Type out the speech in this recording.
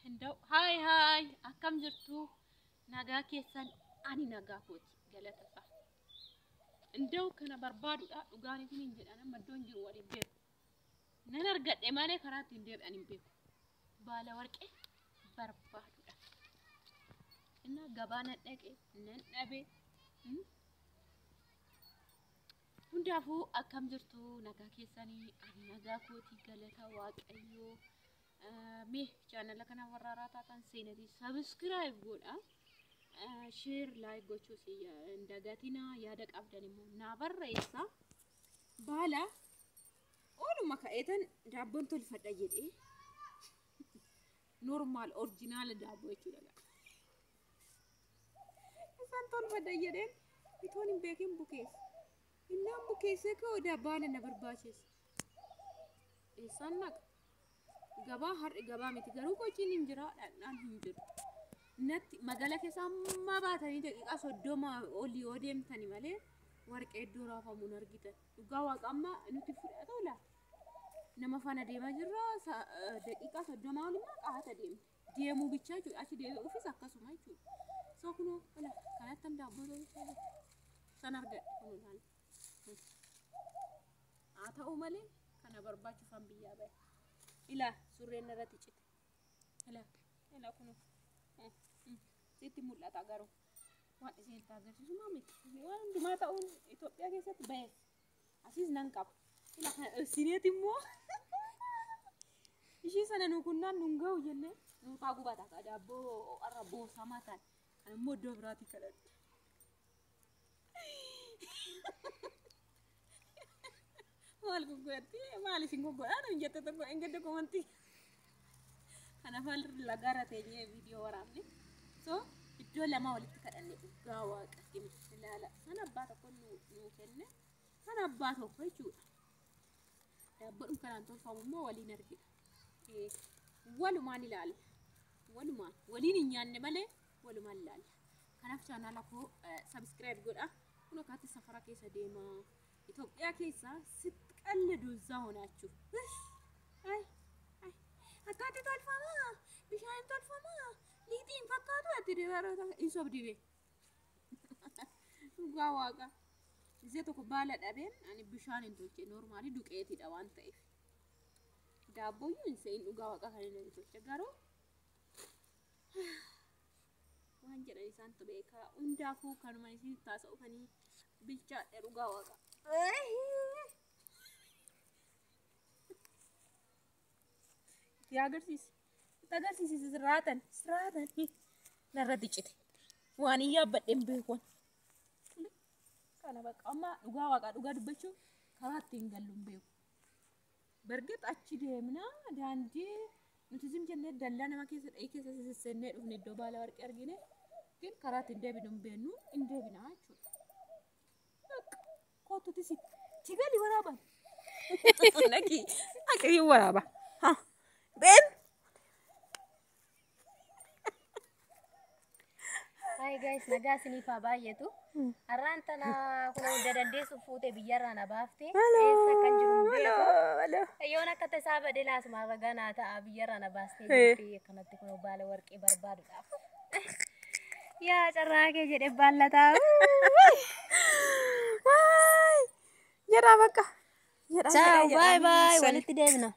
እንደው hi hi akkam jirtu nagaa keessan ani nagaa kooti galatasaa. እንደው kana barbaaduudha dhugaan isin hin jedhan amma iddoon jiru waliin beeku. Nan argadhe malee karaa ittiin deebi'an hin beeku. Baala warqee barbaaduudha. Innaa gabaa nan dhaqe nan dhabe. Hundaafuu akkam jirtu nagaa keessanii ani nagaa kooti galata waaqayyoo. Mee chaanala kana warra haaraa taatan seenatii subscribe godha. Share like gochuus hin dagatinaa yaada qabdan immoo naa barreessa. Baala ooluma ka'eetan daabboon tolfadha jedhee normal original daabboo jechuudha. Isaan tolfadha jedheen bitoon hin beekin bukeessa. Innaan bukeessee ka'u baala na barbaachisa. Eessaan naqa? Gabaa har'i gabaa miti garuu qociin hin jira dhadhaan hin jiru. Natti magaalaa keessa amma baatanii daqiiqaa 30 olii yoo deemtani malee warqee iddoo raafamuun argitan. Dhugaa waaqa amma nuti fudhata ola. Nama faana deemaa jirra daqiiqaa 30 olii qaata deemne. Deemuu bichaa jechuudha achi deebi'uufis akkasuma jechuudha. So kunoo ola kanatti daabboo tolchaa jira. San argadhe kunoo ilaala. Haa ta'u malee kana barbaachuufan biyyaa bahe. Ilaa surreen irratti cite. Ilaa ilaa kunoo. Sitti mul'ata garuu waan isinitti agarsiisu maa miti. Waan hundumaa ta'uun Itoophiyaa keessatti bahees. Asiis nan qaba. Ilaa kana dhoksineeti immoo ishii sana nu kunnaan nun ga'u jennee nuutaa gubata ka daabboo har'a boosamaa ta'e. Kan immoo iddoo biraatii kadhadhe. Maal goggoodhatti maal isin goggoodhaa nuun jette tokko engedde komantii. Kanaaf lagaarra teenyee viidiyoo waraabne. So iddoo lama walitti kadhanne dhugaa waaqa ilaala. Sana abbaa tokko nuu kenne sana abbaa tokko jechuudha. Daabboodhum kanaan tolfamu immoo waliin argina. Walumaan ilaalla. Walumaan waliin hin nyaanne malee walumaan ilaalla. Kanaaf chaanaala koo subscribe godha. Kun akkaatti safara keessa deema. Itoophiyaa keessa sitti qallidu እዛ ሆናችሁ አይ አይ akkaatti tolfamaa bishaan tolfamaa liixiin fakkaatu ati dibaroota hin sobdibe dhugaa waaqa isee tokko baala dhabeen ani bishaan hin tolche normally duqeetidha waan ta'eef daabbooyyuu hin se'in dhugaa waaqa kan inni tolche garuu waan jedhan isaantu beekaa hundaafuu kanuma isin taasa'u bilchaadhe dhugaa waaqa. Itti agarsiisi. Itti agarsiisi sirraatan sirraatan narratti cite. Waan hin yaabbadhe hin beeku. Kana bakka amma dhugaa waaqaa dhugaa dubbachuu karaa ittiin gallu hin beeku. Bargit achi deemna daandii nuti zim jennee dallaa nama keessa dhahee keessa sissennee dhufne iddoo baala warqee argine ግን karaa ittiin deebinu hin beeknu hin deebina jechuudha. Bakka kootuuti si chigali waraaban. Naki akka hin waraaba. Ben. Hi guys, nagaa isiniif haa baay'atu. Har'aan tana kun hunda dandeessuuf fuutee biyyarraa na baafte. Eessa akkan jiru hin beeku. Yoon akka tasaa badee laasuma ragaa naa ta'a biyyarraa na baastee jirti. Akkanatti kun baala warqee barbaaduudhaaf. Yaa carraa kee jedhee baallataa. Jedhaa bakka. Ciao, bye bye. Walitti deebina.